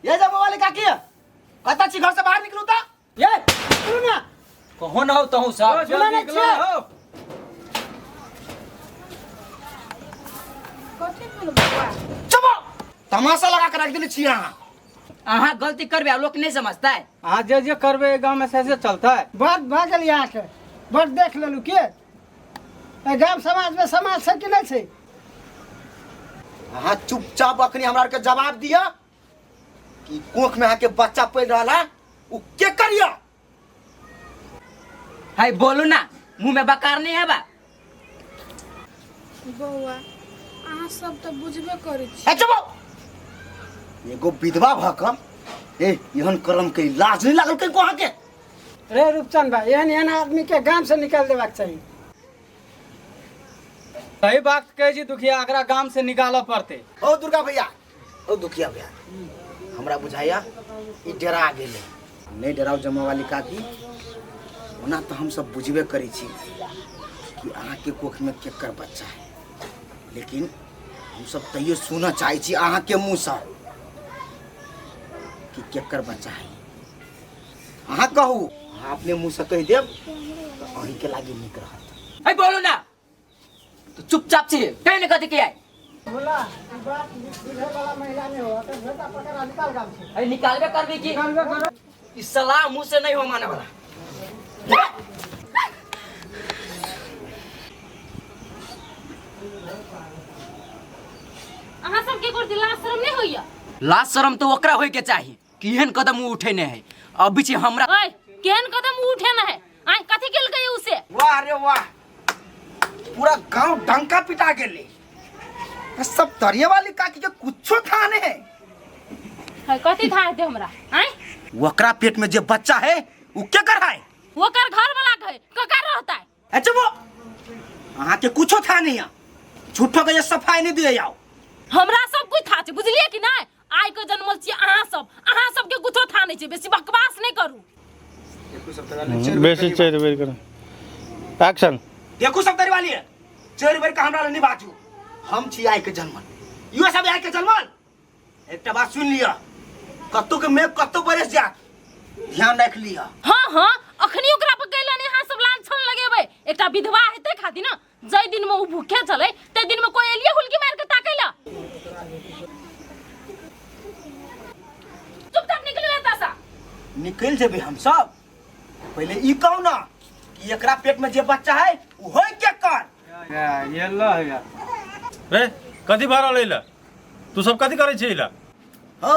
ये जब वाले काकी कतऽ छी घर से बाहर निकलू तऽ ये सुनू ना। कहो न हो तहु सब। सुना नहीं छियै। कथी भेल बौआ? चुप, तमाशा लगा के रख देने छी अहाँ। अहाँ गलती करबे आ लोक नहीं समझता है। अहाँ जे जे करबै गाँव में से से चलतै। बड़ भऽ गेल अहाँके, बड़ देख लेलू के एहि गाम समाज में समाज छै कि नहि छै। अहाँ चुपचाप अखनी हमरा आरके जवाब दिअ कि कोख में अहाँके बच्चा पलि रहल है उ के करिया। है बोलू ना, मुंह में बकार नहीं है बा। बौआ अहाँ सब तऽ बुझबे करै छी। ए चुप, एगो विधवा भऽ कऽ ए एहन कर्म के लाज नहीं लागल कहीं अहाँके? रे रूपचंद भाई, एहन एहन आदमी के गाम से निकाल देबाक चाही। सही बात कहै छी दुखिया, एकरा गाम से निकालऽ पड़तै। ओ दुर्गा भैया, ओ दुखिया भैया, हमरा बुझाइया ई डरा गेलै। नहीं डराउ जमा वाली काकी, ओना तऽ हम सब बुझबे करै छी कि अहाँके कोखमे केकर बच्चा है, लेकिन हम सब तैयो सुनऽ चाहै छी अहाँके मुँहसँ कि केकर बच्चा है। अहाँ कहू, अहाँ अपने मुँहसँ कहि देब तऽ अहीँके लागी नीक रहत। है बोलू ना, तो चुपचाप छी कहीं नहीं कथी किया। बोला ई बात बुझे वाला महिला नहीं हो, अगर बेटा पकड़ा निकाल गाम से। अरे निकालबे करबी की? निकालबे करो। ई सलाह मुंह से नहीं हो माने वाला। अहाँ सबके गोर लाज शरम नहीं होइया? लाज शरम तो ओकरा होय के चाही कि एहन कदम उ उठेने है। अभी छी हमरा। ओए केहन कदम उ उठेने है? आय कथी केलकै उसे? वाह रे वाह, पूरा गांव डंका पिटा गेले। सब तरिये वाली काकी के कुछो था नहीं है। है कथी था दे हमरा? आय ओकरा पेट में जे बच्चा है उ के कर है? ओकर घर वाला के है, ककर रहता है? अच्छा वो अहाँ के कुछो था नहीं है, झूठो के ये सफाई नहीं दिए जाओ। हमरा सब कुछ था छै, बुझलिए कि नहीं? आइ के जन्मल छी अहाँ सब, अहाँ सब के कुछो था नहीं छै, बेसी बकवास नहीं करू। बेसी चढ़ बेर करू। एक्शन। देखू सब तरी वाली है, चढ़ बेर के हमरा ले नहीं बाजू। हम छी आइ के जन्मल, इहो सब आइ के जन्मल। एकटा बात सुन लिअ, कत्तो के मेघ कत्तो बरस जात, ध्यान रख लिअ। हाँ हाँ, अखनी ओकरा पर गेल नहीं अहाँ सब लांछन लगेबै। एकटा विधवा हेतै खातिर ना, जै दिन में उ भूखे छलै तै दिन में कोई एलिए हुलकी मार के ताकै ला। चुपचाप निकलू एतऽ से। निकल जेबै हम सब, पहले ई कहू ना कि एकरा पेट में जे बच्चा है उ होय के कर? ये लो है। रे कथी भरल अइला? तू सब कथी करै छी अइला? हौ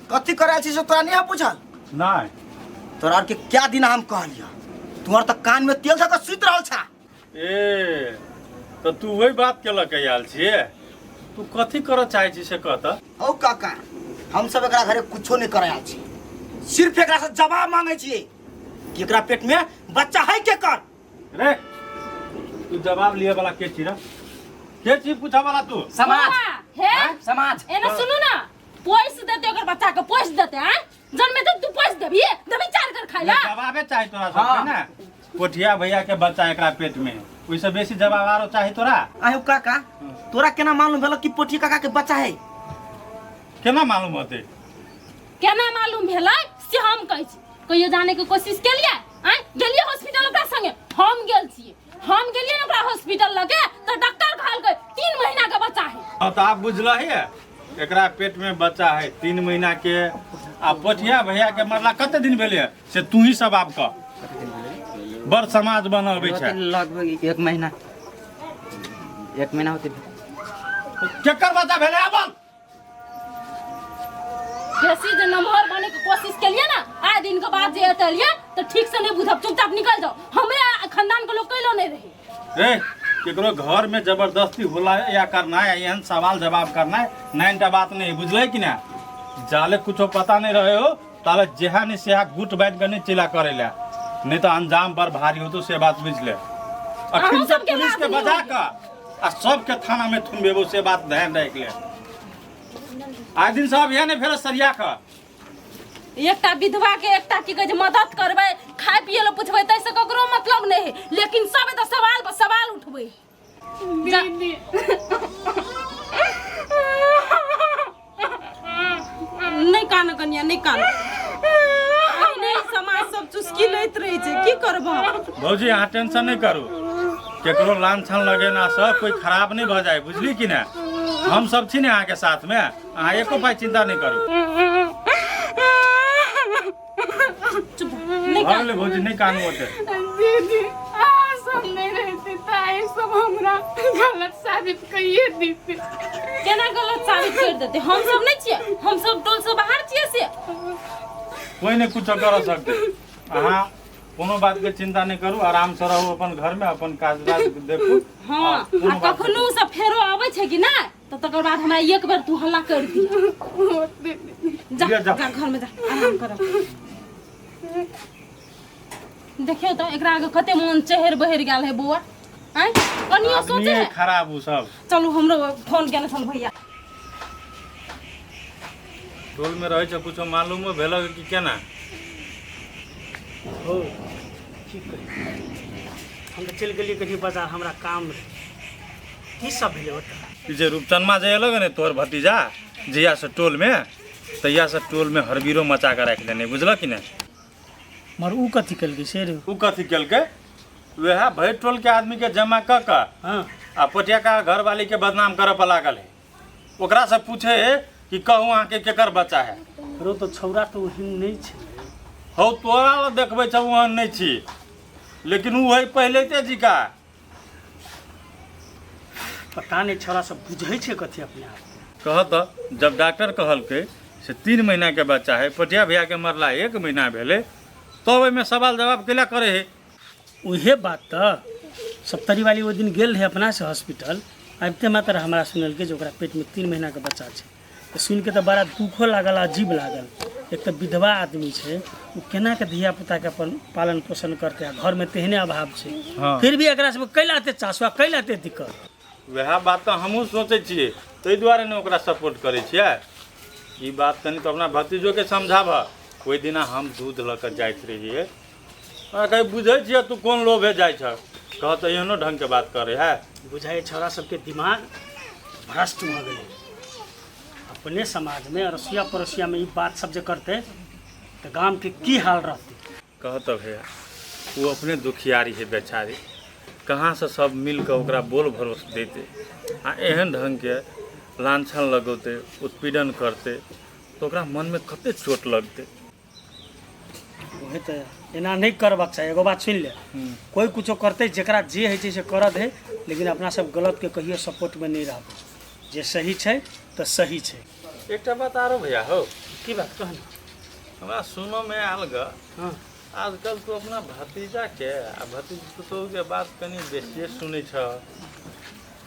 कथी करै छी से तोरा नहीं पूछल? नहीं। तोरा आर के क्या दिन हम कहलियो, तू आर तऽ कान में तेल धऽ के सुति रहल छा। ए तऽ तू वही बात के लऽ के आयल छियै, तू कथी करऽ चाहै छी से कह तऽ। हौ काका, हम सब एकरा घरे कुछो नहीं करे आयल छी, सिर्फ एकरा से जवाब मांगे छियै कि एकरा पेट में बच्चा है के कर। रे तू जवाब लिए वाला के छी रे? के छी पूछा वाला तू? समाज। हे? समाज। एने सुनू ना, पोस देते ओकर बच्चा के, पोस देते हैं जन्मे तक तू पोस देबी, देबी चार कर खाइला। जवाबे चाही तोरा सबके ना, कोठिया भैया के बच्चा एकरा पेट में, ओइसे बेसी जवाब आरो चाही तोरा? आयो काका, तोरा केना मालूम भेल कि पोठिया काका के बच्चा है? केना मालूम होते? केना मालूम भेलै से हम कहै छी, कहियो जाने के कोशिश केलियै? आँय गेलियै हॉस्पिटल ओकरा संगे? हम गेल छियै, हम गेलियै ने ओकरा हॉस्पिटल लगे तऽ डॉक्टर कहलकै 3 महीना के बच्चा है। हाँ तऽ आब बुझलही है, एकरा पेट में बच्चा है 3 महीना के, आ पोठिया भैया के मरला कते दिन भेलै से तू ही सब आब कह। बड़ समाज बनबै छै। लगभग 1 महीना, 1 महीना होते। केकर बच्चा भेलै आब बोल? बेसी जे नमहर बने के कोशिश केलिए ना, आए दिन के बाद जे एतऽ एलिए तऽ ठीक से नहीं बुझब, चुपचाप निकल जाओ। हमरे खानदान के लोग कैलो नहीं रहे। रे केकरो घर में जबरदस्ती होला या करना है, एहन सवाल जवाब करना है, नाइन टा बात नहीं, बुझले कि ना? जाले कुछो पता नहीं रहे हो ताले जेहा नहीं सेहा गुट बैठ के नहीं चिल्ला करे ला, नहीं तो अंजाम बड़ भारी हो तो से बात बुझ ले। अखन अहाँ से सबके पुलिस लाज के नहीं बजा होइए। के आ सबके थाना में थुनबेबो, से बात ध्यान रख ले। आइ दिन सब यह नहीं फेर सरिया के एकटा विधवा के एकटा की कहै छै मदद करबै, खाय पिए लए पुछबै ताहिसँ ककरो मतलब नहि है, लेकिन सब एतऽ सवाल पर सवाल उठबै। नहि कान कनिया, नहि कान। अहिने समाज सब चुस्की लैत रहै छै, की करबह? भौजी अहाँ टेंशन नहि करू, केकरो लान छान लगेना से कोई खराब नहीं भऽ जाए, बुझली कि ने? हम सब छी ने अहाँके साथ में, अहाँ एको पाइ चिंता नहीं करू। चुप, नहि भऽ कान। गेलै भौजी, नहि कानू ओते। दीदी अहाँ सब नहि रहते तऽ आइ सब हमरा गलत साबित कहिए देते। केना गलत साबित कर देते? हम सब नहीं छियै, हम सब टोल से बाहर छियै से। कोई नहीं कुछ कर सकते, अहाँ कोनो बात के चिंता नहीं करू, आराम से रहू अपन घर में, अपन काज राज देखू। हाँ, आ कोनो आ बात के कखनो सब फेरो आबै छै कि नहि तऽ तकर बाद हमरा एक बेर तू हल्ला कर दी। जा। जा, जा। जा घर में जा, आराम कर। देखियौ तऽ एकरा आगे कते मोन चहर बहर गेल है बौआ। आँय, कनियो सोचे आदमीए है। खराब उ सब। चलू, हमरो फोन केने छल भैया। टोल में रहै छै कुछो मालूमो भेलक कि केना? हो, की कही, हम तऽ चलि गेलियै कनि बाजार, हमरा काम रहै। की सब भेलै ओतऽ? ई जे रूपचनमा जे एलक ने तोहर भतीजा, जहिया से टोल में तहिया से टोल में हरबीरो मचा के राखि देने, बुझलक कि नहि? मगर उ कथी केलकै से रे? उ कथी केलकै, वएह भरि टोल के आदमी के जमा कऽ कऽ आ पोटिया का घरवाली के बदनाम करऽ पर लागल है। ओकरा से पूछे है कि कहू अहाँके केकर बच्चा है। रो तऽ छौड़ा तऽ ओहन नहि छै। हौ, तोरा लग देखबै छौ ओहन नहि छी, लेकिन उ है पहिले ते जिका। पता नहि छौड़ा सब बुझै छै कथी अपने आप। कह तऽ जब डॉक्टर कहलकै से 3 महीना के बच्चा है, पटिया भैया के मरला 1 महीना भेलै, तब ओहिमे सवाल जवाब कैला करे है? उहे बात तऽ सप्तरी वाली ओहि दिन गेल रहै अपना से हॉस्पिटल, आबिते मात्र हमरा सुनलकै जे ओकरा पेटमे 3 महीनाके बच्चा छै। तऽ सुनिके तऽ बड़ा दुखो लागल, अजीब लागल। एक तऽ विधवा आदमी छै, ओ केना के धिया पुताके अपन पालन पोषण करतै? आ घरमे तेहने अभाव छै। फिर भी एकरा सबके कैला एते चासुआ, कैला एते दिक्कत? वएह बात तऽ हमहूँ सोचै छियै, ताहि दुआरे ने ओकरा सपोर्ट करै छियै। ई बात कनि तऽ अपना भतीजोके समझाबह। ओहि दिना हम दूध लऽ कऽ जाइत रहियै, हमरा कहै बुझै छियै तू कोन लोभे जाइ छह? कह तऽ एहनो ढङ्गके बात करै है। बुझाइ छौड़ा सबके दिमाग भ्रष्ट भऽ गेलै। अपने समाजमे अड़ोसिया पड़ोसियामे ई बात सब जे करतै तऽ गामके की हाल रहतै? कह तऽ भैया, ओ अपने दुखियारी है बेचारी, कहाँसँ सब मिल कऽ ओकरा बोल भरोस देतै? आ एहन ढङ्गके लांछन लगौतै, उत्पीड़न करतै तऽ ओकरा मनमे कते चोट लगतै। उहे तऽ, एना नहि करबाक चाही। एगो बात सुनि ले, कोइ कुछो करतै, जकरा जे होइ छै से करऽ दे, लेकिन अपना सब गलतके कहियो सपोर्टमे नहि रहबै। जे सही छै तऽ सही छै। एकटा बात आरो भैया हौ। की बात, कह ने। हमरा सुनऽमे आयल ग, आजकल तू अपना भतीजाके आ भतीज पुतोहुके बात कनि बेसिए सुनै छह।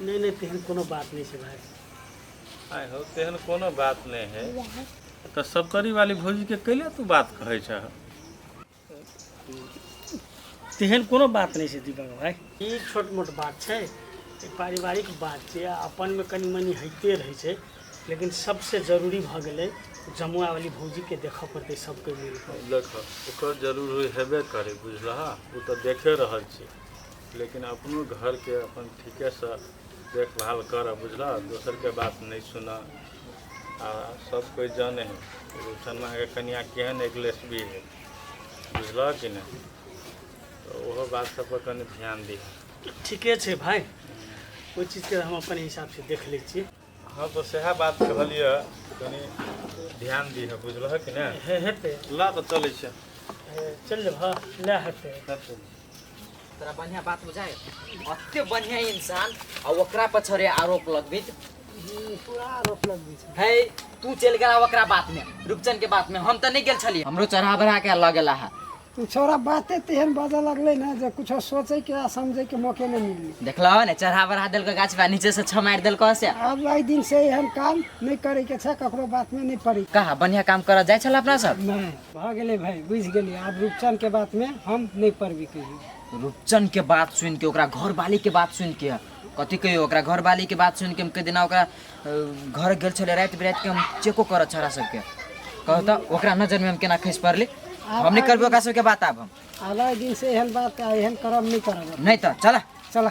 नहि नहि, तेहन कोनो बात नहि छै भाय। आइ हौ, तेहन कोनो बात नहि है तऽ सबकरी वाली भौजीके कैले तू बात कहै छह? तेहन कोनो बात नहि छै दीपक भाय, ई छोट मोट बात छै, ई पारिवारिक बात छै आ अपनमे कनि मनि होइते रहै छै। लेकिन सबसे जरूरी भऽ गेलै जमुआवाली भौजीके देखऽ पड़तै सबके मिल कऽ। देख, ओकर जरूरी हेबे करे, बुझलह? ओ तऽ देखे रहल छी, लेकिन अपनो घरके अपन ठीकेसँ देखभाल कर, बुझलह? दोसरके बात नहि सुनऽ। आ सब कोइ जाने है रुपसनमाके कनिया केहन एकलेस भी है, बुझलह कि नहि? तऽ ओहो बात सब पर कनि ध्यान दिह। ठीके छै भाय, ओहि चीजके हम अपन हिसाबसँ देख लै छियै। हँ, तऽ सएह बात कहलियै, कनि ध्यान दिह, बुझलह कि नहि? हे, हेतै। ला तऽ चलै छै। हे, चल जेबह? ले, हेतै। तोरा बढ़िया बात बुझाय, अते बढ़िया इंसान आ ओकरा पछरे आरोप लगबित? पूरा आरोप लगबै छै। है, तू चलि गेला ओकरा बात में, रूपचंद के बात में। हम तऽ नहीं गेल छलियै, हमरो चढ़ा बढ़ा के लऽ गेला है। ओ छौड़ा बाते तेहन बाजऽ लगलै ने जे कुछो सोचै के आ समझै के मौके नहि मिललै। देखलहो ने, चढ़ा बढ़ा देलको गाछ पर, नीचे से छह मारि देलको से। आब एहि दिन से एहन काम नहि करे के छै, ककरो बात में नहि पड़े। कहा बढ़िया काम करऽ जाइ छल अपना सब। नहि, भऽ गेलै भाय, बुझि गेलियै। आब रूपचंद के बात में हम नहि पड़बी कहियो। रूपचंद के बात सुनि के, ओकरा घरवाली के बात सुनि के, कथी कहियो, ओकरा घरवाली के बात सुनि के हम कई दिना ओकरा घर गेल छलै राति बिराति के, हम चेको करऽ छौड़ा सबके। कहू तऽ ओकरा नजर में हम केना खसि पड़ली? हम नहीं करबै ओकरा सबके बात आब हम। आब एहि दिन से एहन बात आ एहन करब नहि करब। नहीं तऽ चल। चल।